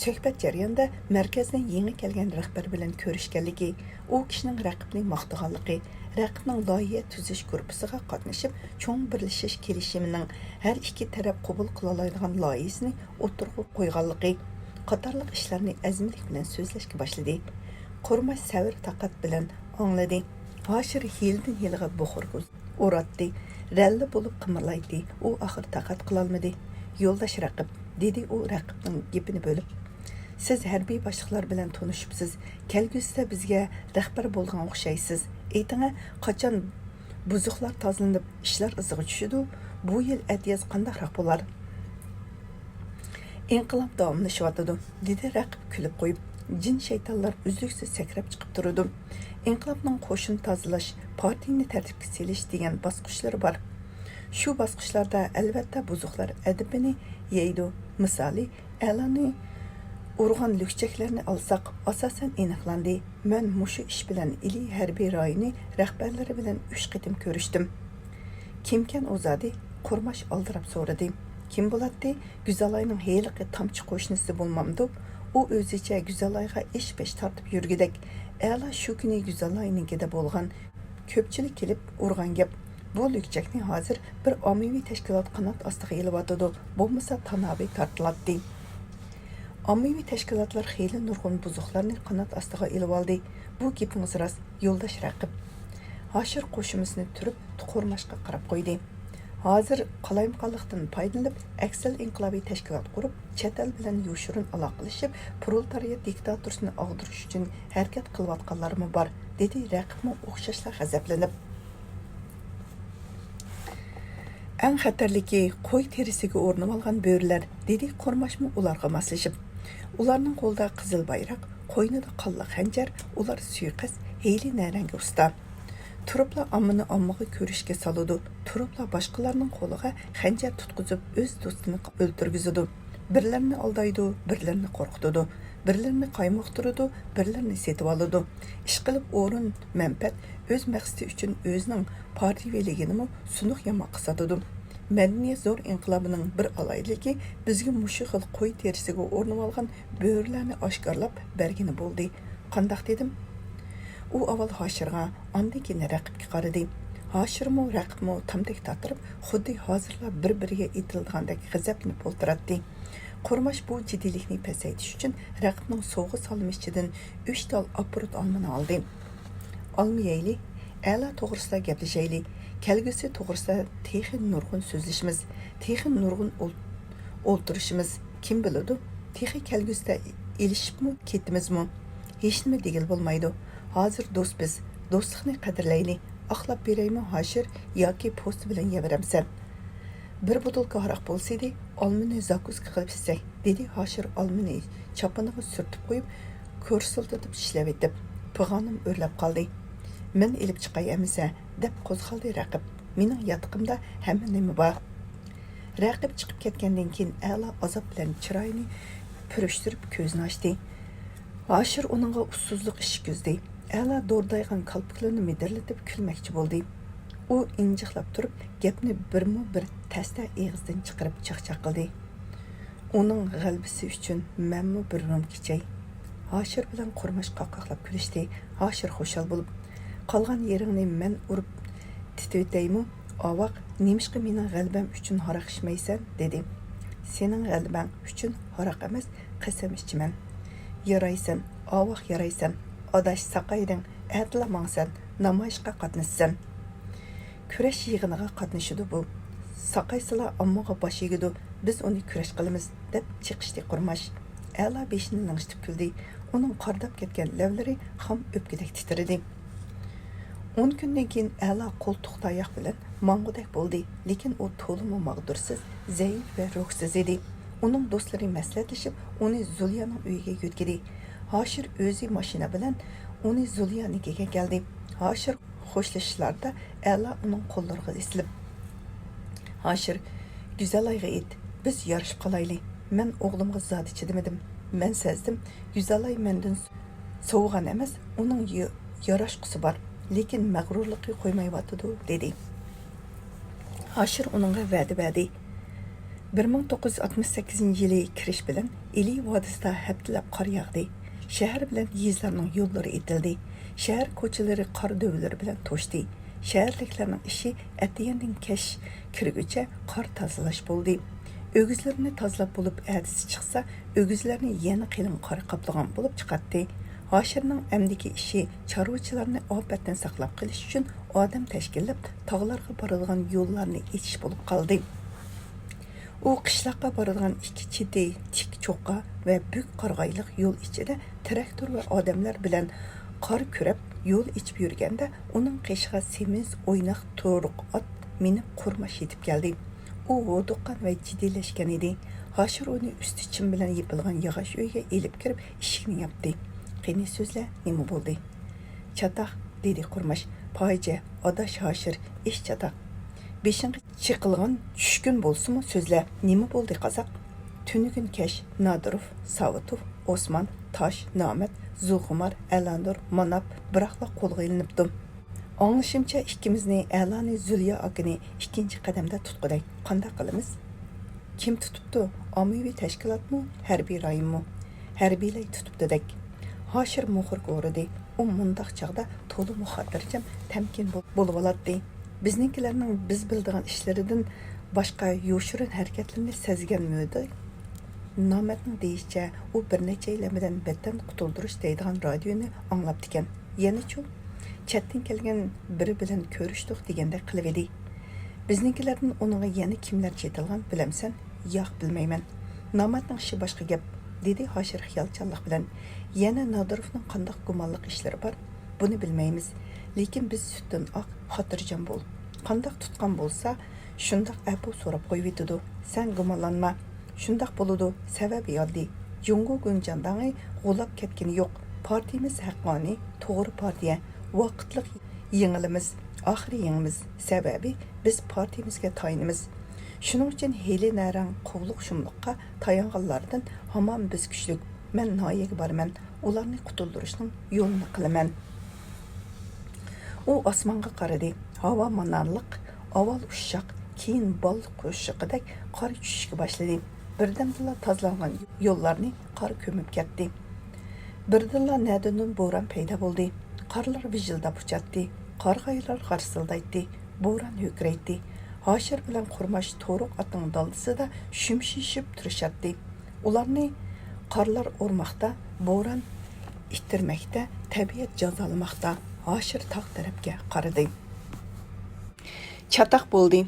سۆھبەت جەريانىدا مەركەزدىن يېڭى كەلگەن رەھبەر بىلەن كۆرۈشكەنلىكى، ئۇ كىشىنىڭ رەقىبنى ماختىغانلىقى، رەقىبنىڭ لايىھە تۈزۈش گۇرۇپپىسىغا قاتنىشىپ چوڭ بىرلىشىش كېلىشىمىنىڭ ھەر ئىككى تەرەپ قوبۇل قىلالايدىغان لايىھىسىنى ئوتتۇرىغا قويغانلىقى قاتارلىق ئىشلارنى ئەزمىلىك بىلەن سۆزلەشكە باشلىدى. قۇرماش سەۋر-تاقەت بىلەن ئاڭلىدى. ھاشىر ھىيلىدىن ھىيلىغا بوخۇر ئۇراتتى. رەللە بولۇپ قىمىرلايتتى. ئۇ ئاخىر تاقەت قىلالمىدى. يولداش رەقىب، دېدى ئۇ رەقىبنىڭ گېپىنى بۆلۈپ. سىز ھەربىي باشلىقلار بىلەن تونۇشۇپسىز. كەلگۈسىدە بىزگە رەھبەر بولىدىغان ئوخشايسىز. ئېيتىڭە، قاچان بۇزۇقلار تازىلىنىپ، ئىشلار ئىزىغا چۈشىدۇ؟ بۇ يىل ئەتىياز قانداقراق بولار؟ ئىنقىلاب داۋاملىشىۋاتىدۇ، دېدى رەقىب كۈلۈپ قويۇپ. جىن-شەيتانلار ئۈزلۈكسىز سەكرەپ چىقىپ تۇرىدۇ. ئىنقىلابنىڭ قوشۇن تازىلاش، پارتىيىنى تەرتىپكە سېلىش دېگەن باسقۇچلىرى بار. شۇ باسقۇچلاردا ئەلۋەتتە بۇزۇقلار ئەدىپىنى يەيدۇ. مىسالى، ئەلانى ئۇرغان لۈكچەكلەرنى ئالساق، ئاساسەن ئېنىقلاندى. مەن مۇشۇ ئىش بىلەن ئىلى ھەربىي رايونى رەھبەرلىرى بىلەن ئۈچ قېتىم كۆرۈشتۈم. كىمكەن ئۇ زادى؟ قۇرماش ئالدىراپ سورىدى. كىم بولاتتى؟ گۈزەلاينىڭ ھېلىقى تامچە قوشنىسى بولمامدۇ؟ ئۇ ئۆزىچە گۈزەلايغا ئىش-پەش تارتىپ يۈرگۈدەك. ئەلا شۇ كۈنى گۈزەلاينىڭكىدە بولغان. كۆپچىلىك كېلىپ ئۇرغان گەپ. بۇ لۈكچەكنى ھازىر بىر ئاممىۋى تەشكىلات قانات ئاستىغا ئېلىۋاتىدۇ، بولمىسا تاناۋى تارتىلاتتى. ئاممىۋى تەشكىلاتلار خېلى نۇرغۇن بۇزۇقلارنى قانات ئاستىغا ئېلىۋالدى. بۇ گېپىڭىز راست، يولداش رەقىب. ھاشىر قوشۇمىسىنى تۈرۈپ، قۇرماشقا قاراپ قويدى. ھازىر قالايمىقانلىقتىن پايدىلىنىپ، ئەكسەل ئىنقىلابىي تەشكىلات قۇرۇپ، چەت ئەل بىلەن يوشۇرۇن ئالاقىلىشىپ، پرولېتارىيات دىكتاتورىسىنى ئاغدۇرۇش ئۈچۈن ھەرىكەت قىلىۋاتقانلارمۇ بار، دېدى رەقىبمۇ ئوخشاشلا غەزەپلىنىپ. ئەڭ خەتەرلىكى قوي تېرىسىگە ئورىنىۋالغان بۆرىلەر، دېدى قۇرماشمۇ ئۇلارغا ماسلىشىپ. ئۇلارنىڭ قولىدا قىزىل بايراق، قوينىدا قانلىق خەنجەر، ئۇلار سۇيىقەست، ھىيلە-نەرەڭگە ئۇستا. تۇرۇپلا ئاممىنى ئاممىغا كۆرۈشكە سالىدۇ، تۇرۇپلا باشقىلارنىڭ قولىغا خەنجەر تۇتقۇزۇپ ئۆز دوستىنى ئۆلتۈرگۈزىدۇ. بىرلىرىنى ئالدايدۇ، بىرلىرىنى قورقۇتىدۇ، بىرلىرىنى قايمۇقتۇرىدۇ، بىرلىرىنى سېتىۋالىدۇ. ئىشقىلىپ ئورۇن، مەنپەئەت، ئۆز مەقسىتى ئۈچۈن ئۆزىنىڭ پارتىيىلىكىنىمۇ سۇنۇق ياماققا ساتىدۇ. مەدەنىيەت زور ئىنقىلابىنىڭ بىر ئالاھىدىلىكى بىزگە مۇشۇ خىل قوي تېرىسىگە ئورىنىۋالغان بۆرىلەرنى ئاشكارىلاپ بەرگىنى بولدى. قانداق دېدىم؟ ئۇ ئاۋۋال ھاشىرغا، ئاندىن كېيىن رەقىبكە قارىدى. ھاشىرمۇ، رەقىبمۇ تامدەك تاتىرىپ، خۇددى ھازىرلا بىر-بىرىگە ئېتىلىدىغاندەك غەزەپلىنىپ ئولتۇراتتى. قۇرماش بۇ جىددىيلىكنى پەسەيتىش ئۈچۈن رەقىبنىڭ سوۋغا سالما ئىچىدىن ئۈچ تال ئاپىروت ئالمىنى ئالدى. ئالما يەيلى، ئەلا توغرىسىدا گەپلىشەيلى. كەلگۈسى توغرىسىدا تېخى نۇرغۇن سۆزلىشىمىز، تېخى نۇرغۇن ئول-، ئولتۇرۇشىمىز. كىم بىلىدۇ، تېخى كەلگۈسىدە ئېلىشىپمۇ كېتىمىزمۇ؟ ھېچنېمە دېگىلى بولمايدۇ. ھازىر دوست بىز، دوستلۇقنى قەدىرلەيلى. ئاقلاپ بېرەيمۇ ھاشىر ياكى پوستى بىلەن يەۋېرەمسەن؟ بىر بوتۇلكا ھاراق بولسىدى، ئالمىنى زاكۇسكا قىلىپ ئىچسەك، دېدى ھاشىر ئالمىنى چاپىنىغا سۈرتۈپ قويۇپ، كورسىلدىتىپ چىشلەۋېتىپ، پىغانىم ئۆرلەپ قالدى. مەن ئېلىپ چىقاي ئەمىسە، دەپ قوزغالدى رەقىب. مېنىڭ ياتىقىمدا ھەممە نېمە بار. رەقىب چىقىپ كەتكەندىن كېيىن ئەلا ئازاب بىلەن چىرايىنى پۈرۈشتۈرۈپ كۆزىنى ئاچتى. ھاشىر ئۇنىڭغا ئۇسسۇزلۇق ئىشىك ئۈزدى. ئەلا دوردايغان كالپۇكلىرىنى مىدىرلىتىپ كۈلمەكچى بولدى. ئۇ ئىنجىقلاپ تۇرۇپ، گەپنى بىرمۇ بىر تەستە ئېغىزدىن چىقىرىپ چاقچاق قىلدى. ئۇنىڭ غەلىبىسى ئۈچۈن مەنمۇ بىر رومكا ئىچەي. ھاشىر بىلەن قۇرماش قاقاقلاپ كۈلۈشتى. ھاشىر خۇشال بولۇپ، قالغان يېرىڭنى مەن ئۇرۇپ تىتىۋېتەيمۇ؟ ئاۋاق، نېمىشقا مېنىڭ غەلىبەم ئۈچۈن ھاراق ئىچمەيسەن؟ دېدى. سېنىڭ غەلىبەڭ ئۈچۈن ھاراق ئەمەس، قەسەم ئىچىمەن. يارايسەن، ئاۋاق يارايسەن. ئاداش ساقايدىڭ، ئەتىلا ماڭىسەن، نامايىشقا قاتنىشىسەن. كۈرەش يىغىنىغا قاتنىشىدۇ بۇ. ساقايسىلا ئاممىغا باش ئېگىدۇ، بىز ئۇنى كۈرەش قىلىمىز، دەپ چېقىشتى قۇرماش. ئەلا بېشىنى لىڭشىتىپ كۈلدى. ئۇنىڭ قارىداپ كەتكەن لەۋلىرى خام ئۆپكىدەك تىترىدى. ئون كۈندىن كېيىن ئەلا قولتۇق تاياق بىلەن ماڭغۇدەك بولدى، لېكىن ئۇ تولىمۇ ماغدۇرسىز، زەئىپ ۋە روھسىز ئىدى. ئۇنىڭ دوستلىرى مەسلىھەتلىشىپ، ئۇنى زۇليانىڭ ئۆيىگە يۆتكىدى. ھاشىر ئۆزى ماشىنا بىلەن ئۇنى زۇليانىڭكىگە كەلدى. ھاشىر خوشلىشىشلاردا ئەلا ئۇنىڭ قوللىرىغا ئېسىلىپ، ھاشىر، گۈزەلايغا ئېيت، بىز يارىشىپ قالايلى. مەن ئوغلۇمغا زادى چىدىمىدىم. مەن سەزدىم، گۈزەلاي مەندىن سوۋۇغان ئەمەس، ئۇنىڭ يا-، ياراشقۇسى بار، لېكىن مەغرۇرلۇقى قويمايۋاتىدۇ، دېدى. ھاشىر ئۇنىڭغا ۋەدە بەردى. بىر مىڭ توققۇز يۈز ئاتمىش سەككىزىنچى يىلى كىرىش بىلەن ئىلى ۋادىسىدا ھەپتىلەپ قار ياغدى. شەھەر بىلەن يېزىلارنىڭ يوللىرى ئېتىلدى. شەھەر كوچىلىرى قار دۆۋىلىرى بىلەن توشتى. شەھەرلىكلەرنىڭ ئىشى ئەتىگەندىن كەچ كىرگۈچە قار تازىلاش بولدى. ئۆگزىلىرىنى تازىلاپ بولۇپ ئەتىسى چىقسا، ئۆگزىلەرنى يەنە قېلىن قار قاپلىغان بولۇپ چىقاتتى. ھاشىرنىڭ ئەمدىكى ئىشى چارۋىچىلارنى ئاپەتتىن ساقلاپ قېلىش ئۈچۈن ئادەم تەشكىللەپ، تاغلارغا بارىدىغان يوللارنى ئېچىش بولۇپ قالدى. ئۇ قىشلاققا بارىدىغان ئىككى چېتى تىك چوققا ۋە بۈك قارىغايلىق يول ئىچىدە تىراكتور ۋە ئادەملەر بىلەن قار كۈرەپ يول ئېچىپ يۈرگەندە، ئۇنىڭ قېشىغا سېمىز، ئويناق، تورۇق ئات مىنىپ قۇرماش يېتىپ كەلدى. ئۇ ھودۇققان ۋە جىددىيلەشكەن ئىدى. ھاشىر ئۇنى ئۈستى چىم بىلەن يېپىلغان ياغاچ ئۆيگە ئېلىپ كىرىپ، ئىشىكنى ياپتى. قېنى سۆزلە، نېمە بولدى؟ چاتاق، دېدى قۇرماش. پايجە، ئاداش ھاشىر، ئىش چاتاق. بېشىڭغا چېقىلغان چۈشكۈن بولسىمۇ سۆزلە، نېمە بولدى قازاق؟ تۈنۈگۈن كەچ نادىروف، ساۋۇتوف، ئوسمان، تاش، نامەت، زۇخۇمار، ئەلانۇر، ماناپ، بىراقلا قولغا ئېلىنىپتۇ. ئاڭلىشىمچە، ئىككىمىزنى، ئەلانى، زۇليا ئاكىنى ئىككىنچى قەدەمدە تۇتقۇدەك. قانداق قىلىمىز؟ كىم تۇتۇپتۇ؟ ئاممىۋى تەشكىلاتمۇ، ھەربىي رايونمۇ؟ ھەربىيلەر تۇتۇپتۇ دەك. ھاشىر مۇخۇركا ئورىدى. ئۇ مۇنداق چاغدا تولىمۇ خاتىرجەم، تەمكىن بول-، بولۇۋالاتتى. بىزنىڭكىلەرنىڭ بىز بىلىدىغان ئىشلىرىدىن باشقا يوشۇرۇن ھەرىكەتلىرىنى سەزگەنمىدى؟ نامەتنىڭ دېيىشىچە، ئۇ بىر نەچچەيلەن بىلەن ۋەتەن قۇتۇلدۇرۇش دەيدىغان رادىيونى ئاڭلاپتىكەن. يەنىچۇ؟ چەتتىن كەلگەن بىرى بىلەن كۆرۈشتۇق دېگەندەك قىلىۋىدى. بىزنىڭكىلەردىن ئۇنىڭغا يەنە كىملەر چېتىلغان بىلەمسەن؟ ياق، بىلمەيمەن. نامەتنىڭ ئىشى باشقا گەپ، دېدى ھاشىر خىيالچانلىق بىلەن. يەنە نادىروفنىڭ قانداق گۇمانلىق ئىشلىرى بار؟ بۇنى بىلمەيمىز. لېكىن بىز سۈتتىن ئاق، خاتىرجەم بول. قانداق تۇتقان بولسا، شۇنداق ئەپۇ سوراپ قويۇۋېتىدۇ. سەن گۇمانلانما. شۇنداق بولىدۇ، سەۋەبى ئاددىي. جۇڭگو گۇڭجيانداڭى غۇلاپ كەتكىنى يوق. پارتىيىمىز ھەققانىي، توغرا پارتىيە. ۋاقىتلىق يېڭىلىمىز، ئاخىرى يېڭىمىز. سەۋەبى، بىز پارتىيىمىزگە تايىنىمىز. شۇنىڭ ئۈچۈن ھىيلە-نەرەڭ، قوۋلۇق-شۇملۇققا تايانغانلاردىن ھامان بىز كۈچلۈك. مەن ناھىيەگە بارىمەن، ئۇلارنى قۇتۇلدۇرۇشنىڭ يولىنى قىلىمەن. ئۇ ئاسمانغا قارىدى. ھاۋا مانارلىق، ئاۋۋال ئۇششاق، كېيىن بال قوشۇقىدەك قار چۈشۈشكە باشلىدى. بىردەمدىلا تازىلانغان يوللارنى قار كۆمۈپ كەتتى. بىردىنلا نەدىندۇر بوران پەيدا بولدى. قارلار ۋىژىلداپ ئۇچاتتى. قارىغايلار غارسىلدايتتى. بوران ھۆركىرەيتتى. ھاشىر بىلەن قۇرماش تورۇق ئاتنىڭ دالدىسىدا شۈمشىيىشىپ تۇرۇشاتتى. ئۇلارنى قارلار ئۇرماقتا، بوران ئىتتىرمەكتە، تەبىئەت جازالىماقتا. ھاشىر تاغ تەرەپكە قارىدى. چاتاق بولدى.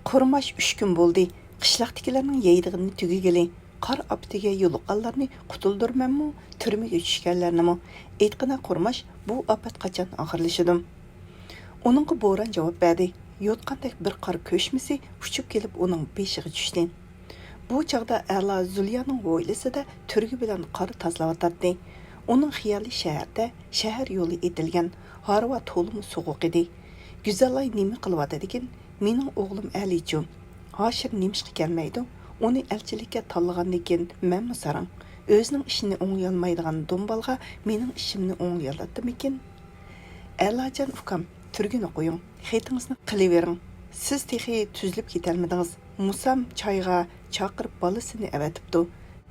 قۇرماش ئۈچ كۈن بولدى. قىشلاقتىكىلەرنىڭ يەيدىغىنىنى تۈگىگىلى. قار ئاپىتىگە يولۇققانلارنى قۇتۇلدۇرىمەنمۇ، تۈرمىگە چۈشكەنلەرنىمۇ؟ ئېيتقىنا قۇرماش، بۇ ئاپەت قاچان ئاخىرلىشىدۇ؟ ئۇنىڭغا بوران جاۋاب بەردى. يوتقاندەك بىر قار كۆچمىسى ئۇچۇپ كېلىپ ئۇنىڭ بېشىغا چۈشتى. بۇ چاغدا ئەلا زۇليانىڭ ھويلىسىدا تۈرگە بىلەن قار تازىلاۋاتاتتى. ئۇنىڭ خىيالى شەھەردە، شەھەر يولى ئېتىلگەن، ھارۋا تولىمۇ سوغۇق ئىدى. گۈزەلاي نېمە قىلىۋاتىدىكىن؟ مېنىڭ ئوغلۇم ئەلىچۇ؟ ھاشىر نېمىشقا كەلمەيدۇ؟ ئۇنى ئەلچىلىككە تاللىغاندىكىن مەنمۇ ساراڭ. ئۆزىنىڭ ئىشىنى ئوڭلىيالمايدىغان دومبالغا مېنىڭ ئىشىمنى ئوڭلىيالاتتىمىكىن؟ ئەلاجان ئۇكام، تۈرگىنى قويۇڭ، خېتىڭىزنى قىلىۋېرىڭ. سىز تېخى تۈزىلىپ كېتەلمىدىڭىز. مۇسام چايغا چاقىرىپ بالىسىنى ئەۋەتىپتۇ.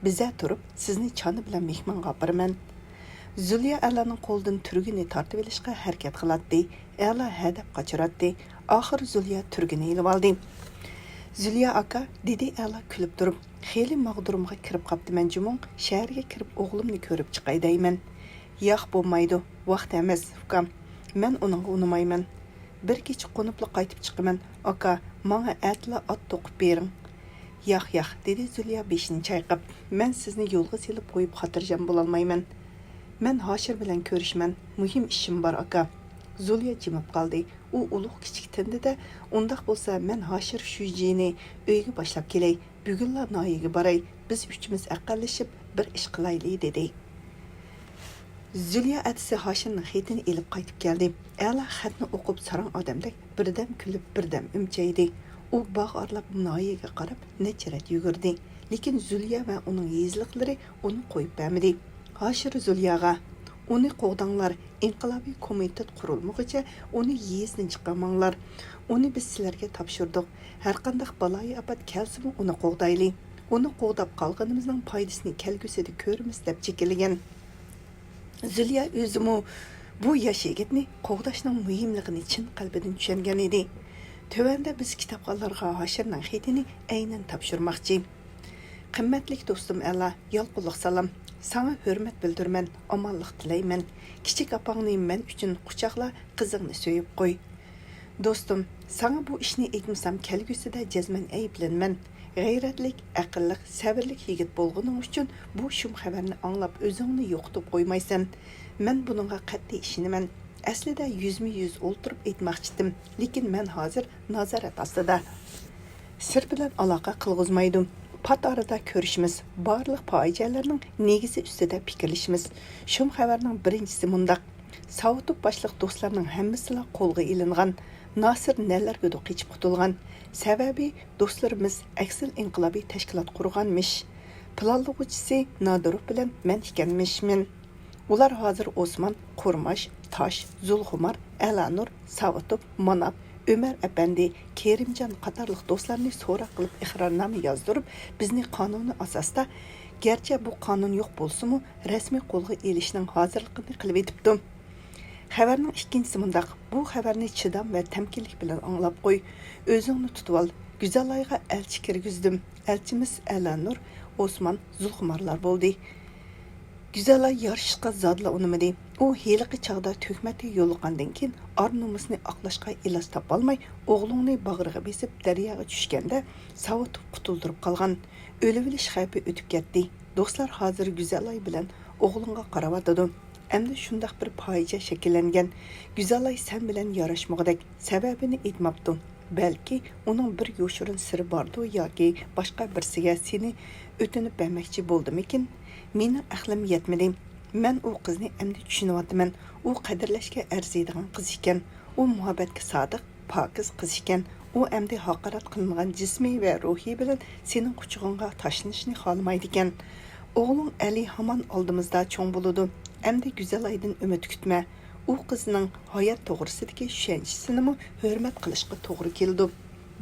بىزە تۇرۇپ سىزنى چانا بىلەن مېھمانغا ئاپىرىمەن. زۇليا ئەلانىڭ قولىدىن تۈرگىنى تارتىۋېلىشقا ھەرىكەت قىلاتتى. ئەلا ھەدەپ قاچۇراتتى. ئاخىر زۇليا تۈرگىنى ئېلىۋالدى. زۇليا ئاكا، دېدى ئەلا كۈلۈپ تۇرۇپ، خېلى ماغدۇرۇمغا كىرىپ قاپتىمەن جۇمۇڭ، شەھەرگە كىرىپ ئوغلۇمنى كۆرۈپ چىقاي دەيمەن. ياق، بولمايدۇ، ۋاقىت ئەمەس، ئۇكام. مەن ئۇنىڭغا ئۇنىمايمەن. بىر كېچە قونۇپلا قايتىپ چىقىمەن. ئاكا، ماڭا ئەتىلا ئات توقۇپ بېرىڭ. ياق، ياق، دېدى زۇليا بېشىنى چايقاپ. مەن سىزنى يولغا سېلىپ قويۇپ خاتىرجەم بولالمايمەن. مەن ھاشىر بىلەن كۆرۈشىمەن. مۇھىم ئىشىم بار، ئاكا. زۇليا جىمىپ قالدى. ئۇ ئۇلۇغ كىچىك تىندى-دە، ئۇنداق بولسا مەن ھاشىر شۇجىنى ئۆيگە باشلاپ كېلەي. بۈگۈنلا ناھىيەگە باراي، بىز ئۈچىمىز ئەقەللىشىپ بىر ئىش قىلايلى، دېدى. زۇليا ئەتىسى ھاشىرنىڭ خېتىنى ئېلىپ قايتىپ كەلدى. ئەلا خەتنى ئوقۇپ ساراڭ ئادەمدەك بىردەم كۈلۈپ، بىردەم ئۈمچەيدى. ئۇ باغ ئارىلاپ ناھىيەگە قاراپ نەچچە رەت يۈگۈردى. لېكىن زۇليا ۋە ئۇنىڭ يېزىلىقلىرى ئۇنى قويۇپ بەرمىدى. ھاشىر زۇلياغا، ئۇنى قوغداڭلار، ئىنقىلابىي كومىتېت قۇرۇلمىغۇچە ئۇنى يېزىدىن چىقارماڭلار. ئۇنى بىز سىلەرگە تاپشۇردۇق. ھەرقانداق بالايىئاپەت كەلسىمۇ ئۇنى قوغدايلى. ئۇنى قوغداپ قالغىنىمىزنىڭ پايدىسىنى كەلگۈسىدە كۆرىمىز، دەپ چېكىنلىگەن. زۇليا ئۆزىمۇ بۇ ياش يىگىتنى قوغداشنىڭ مۇھىملىقىنى چىن قەلبىدىن چۈشەنگەن ئىدى. تۆۋەندە بىز كىتابخانلارغا ھاشىرنىڭ خېتىنى ئەينەن تاپشۇرماقچى. قىممەتلىك دوستۇم ئەلا، يالقۇنلۇق سالام. ساڭا ھۆرمەت بىلدۈرىمەن، ئامانلىق تىلەيمەن. كىچىك ئاپاڭنى مەن ئۈچۈن قۇچاقلا، قىزىڭنى سۆيۈپ قوي. دوستۇم، ساڭا بۇ ئىشنى ئېيتمىسام، كەلگۈسىدە جەزمەن ئەيىبلىنىمەن. غەيرەتلىك، ئەقىللىق، سەۋرلىك يىگىت بولغىنىڭ ئۈچۈن بۇ شۇم خەۋەرنى ئاڭلاپ ئۆزۈڭنى يوقىتىپ قويمايسەن. مەن بۇنىڭغا قەتئىي ئىشىنىمەن. ئەسلىدە يۈزمۇ يۈز ئولتۇرۇپ ئېيتماقچىدىم، لېكىن مەن ھازىر نازارەت ئاستىدا. سىر بىلەن ئالاقە قىلغۇزمايدۇ. پات ئارىدا كۆرۈشىمىز، بارلىق پاجىئەلەرنىڭ نېگىزى ئۈستىدە پىكىرلىشىمىز. شۇم خەۋەرنىڭ بىرىنچىسى مۇنداق. ساۋۇتوف باشلىق دوستلارنىڭ ھەممىسىلا قولغا ئېلىنغان. ناسىر نەلەرگىدۇر قېچىپ قۇتۇلغان. سەۋەبى، دوستلىرىمىز ئەكسىل ئىنقىلابىي تەشكىلات قۇرغانمىش. پىلانلىغۇچىسى نادىروف بىلەن مەن ئىكەنمىشمەن. ئۇلار ھازىر ئوسمان، قۇرماش، تاش، زۇلخۇمار، ئەلانۇر، ساۋۇتوف، ماناپ، ئۆمەر ئەپەندى، كېرىمجان قاتارلىق دوستلارنى سوراق قىلىپ ئىقرارنامە يازدۇرۇپ، بىزنى قانۇنىي ئاساستا، گەرچە بۇ قانۇن يوق بولسىمۇ، رەسمىي قولغا ئېلىشنىڭ ھازىرلىقىنى قىلىۋېتىپتۇ. خەۋەرنىڭ ئىككىنچىسى مۇنداق، بۇ خەۋەرنى چىدام ۋە تەمكىنلىك بىلەن ئاڭلاپ قوي. ئۆزۈڭنى تۇتۇۋال. گۈزەلايغا ئەلچى كىرگۈزدۈم. ئەلچىمىز ئەلانۇر، ئوسمان، زۇلخۇمارلار بولدى. گۈزەلاي يارىشىشقا زادىلا ئۇنىمىدى. ئۇ ھېلىقى چاغدا تۆھمەتكە يولۇققاندىن كېيىن، ئار-نومۇسىنى ئاقلاشقا ئىلاج تاپالماي، ئوغلۇڭنى باغرىغا بېسىپ، دەرياغا چۈشكەندە، ساۋۇتوف قۇتۇلدۇرۇپ قالغان. ئۆلۈۋېلىش خەۋپى ئۆتۈپ كەتتى. دوستلار ھازىر گۈزەلاي بىلەن ئوغلۇڭغا قاراۋاتىدۇ. ئەمدى شۇنداق بىر پاجىئە شەكىللەنگەن. گۈزەلاي سەن بىلەن ياراشمىغۇدەك، سەۋەبىنى ئېيتماپتۇ. بەلكى ئۇنىڭ بىر يوشۇرۇن سىرى باردۇ ياكى باشقا بىرسىگە سېنى ئۆتۈنۈپ بەرمەكچى بولدىمىكىن؟ مېنىڭ ئەقلىم يەتمىدى. مەن ئۇ قىزنى ئەمدى چۈشىنىۋاتىمەن. ئۇ قەدىرلەشكە ئەرزىيدىغان قىز ئىكەن. ئۇ مۇھەببەتكە سادىق، پاكىز قىز ئىكەن. ئۇ ئەمدى ھاقارەت قىلىنغان جىسمى ۋە روھى بىلەن سېنىڭ قۇچىقىڭغا تاشلىنىشنى خالىمايدىكەن. ئوغلۇڭ ئەلى ھامان ئالدىمىزدا چوڭ بولىدۇ. ئەمدى گۈزەلايدىن ئۈمىد كۈتمە. ئۇ قىزنىڭ ھايات توغرىسىدىكى چۈشەنچىسىنىمۇ ھۆرمەت قىلىشقا توغرا كېلىدۇ.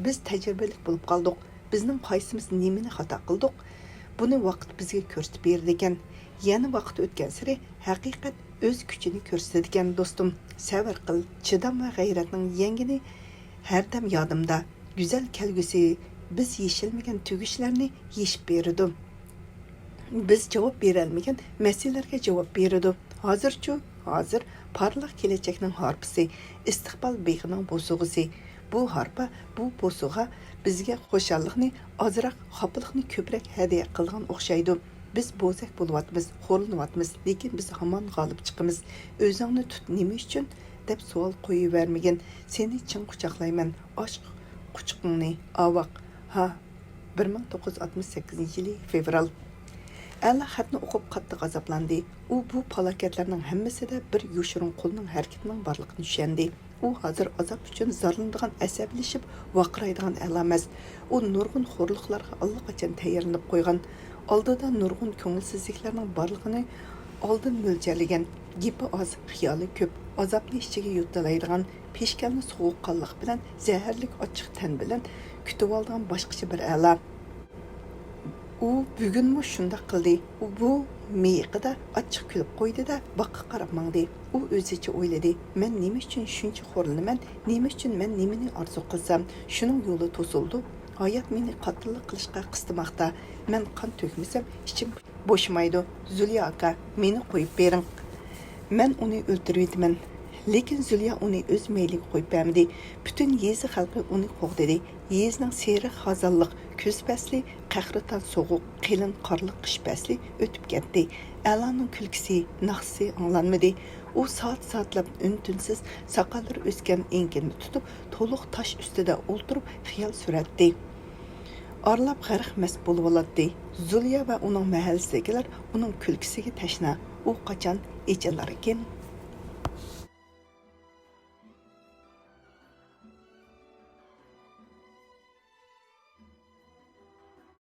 بىز تەجرىبىلىك بولۇپ قالدۇق. بىزنىڭ قايسىمىز نېمىنى خاتا قىلدۇق؟ بۇنى ۋاقىت بىزگە كۆرسىتىپ بېرىدىكەن. يەنە ۋاقىت ئۆتكەنسېرى ھەقىقەت ئۆز كۈچىنى كۆرسىتىدىكەن، دوستۇم. سەۋر قىل، چىدام ۋە غەيرەتنىڭ يەڭگىنى ھەردەم يادىمدا. گۈزەل كەلگۈسى بىز يېشىلمىگەن تۈگۈشلەرنى يېشىپ بېرىدۇ. بىز جاۋاب بېرەلمىگەن مەسىلىلەرگە جاۋاب بېرىدۇ. ھازىرچۇ؟ ھازىر پارلاق كېلەچەكنىڭ ھارپىسى، ئىستىقبال بېغىنىڭ بوسۇغىسى. بۇ ھارپا، بۇ بوسۇغا بىزگە خۇشاللىقنى ئازراق، خاپىلىقنى كۆپرەك ھەدىيە قىلغان ئوخشايدۇ. بىز بوزەك بولۇۋاتىمىز، خورلىنىۋاتىمىز، لېكىن بىز ھامان غالىب چىقىمىز. ئۆزۈڭنى تۇت، نېمە ئۈچۈن؟ دەپ سوئال قويۇۋەرمىگىن. سېنى چىڭ قۇچاقلايمەن. ئاچ قۇچىقىڭنى، ئاۋاق. ھا، بىر مىڭ توققۇز يۈز ئاتمىش سەككىزىنچى يىلى فېۋرال. ئەلا خەتنى ئوقۇپ قاتتىق ئازابلاندى. ئۇ بۇ پالاكەتلەرنىڭ ھەممىسىدە بىر يوشۇرۇن قولنىڭ ھەرىكىتىنىڭ بارلىقىنى چۈشەندى. ئۇ ھازىر ئازاب ئۈچۈن زارلىنىدىغان، ئەسەبىيلىشىپ ۋارقىرايدىغان ئەلا ئەمەس. ئۇ نۇرغۇن خورلۇقلارغا ئاللىقاچان تەييارلىنىپ قويغان. ئالدىدا نۇرغۇن كۆڭۈلسىزلىكلەرنىڭ بارلىقىنى ئالدىن مۆلچەرلىگەن. گېپى ئاز، خىيالى كۆپ. ئازابنى ئىچىگە يۇتىلايدىغان، پېشكالنى سوغۇق قانلىق بىلەن، زەھەرلىك ئاچچىق تەن بىلەن كۈتۈۋالىدىغان باشقىچە بىر ئەلا. ئۇ بۈگۈنمۇ شۇنداق قىلدى. ئۇ بۇ مىيىقىدا ئاچچىق كۈلۈپ قويدى-دە، باغقا قاراپ ماڭدى. ئۇ ئۆزىچە ئويلىدى، مەن نېمە ئۈچۈن شۇنچە خورلىنىمەن؟ نېمە ئۈچۈن مەن نېمىنى ئارزۇ قىلسام، شۇنىڭ يولى توسۇلىدۇ؟ ھايات مېنى قاتىللىق قىلىشقا قىستىماقتا. مەن قان تۆكمىسەم، ئىچىم بوشىمايدۇ. زۇليا ئاكا، مېنى قويۇپ بېرىڭ. مەن ئۇنى ئۆلتۈرۈۋېتىمەن. لېكىن زۇليا ئۇنى ئۆز مەيلىگە قويۇپ بەرمىدى. پۈتۈن يېزا خەلقى ئۇنى قوغدىدى. يېزىنىڭ سېرىق خازانلىق كۈز پەسلى، قەھرىتان سوغۇق، قېلىن قارلىق قىش پەسلى ئۆتۈپ كەتتى. ئەلانىڭ كۈلكىسى، ناخشىسى ئاڭلانمىدى. ئۇ سائەت-سائەتلەپ ئۈن-تىنسىز ساقاللىرى ئۆسكەن ئېڭىكىنى تۇتۇپ، تولۇق تاش ئۈستىدە ئولتۇرۇپ خىيال سۈرەتتى. ئارىلاپ غەرق مەست بولۇۋالاتتى. زۇليا ۋە ئۇنىڭ مەھەللىسىدىكىلەر ئۇنىڭ كۈلكىسىگە تەشنا. ئۇ قاچان ئېچىلاركىن؟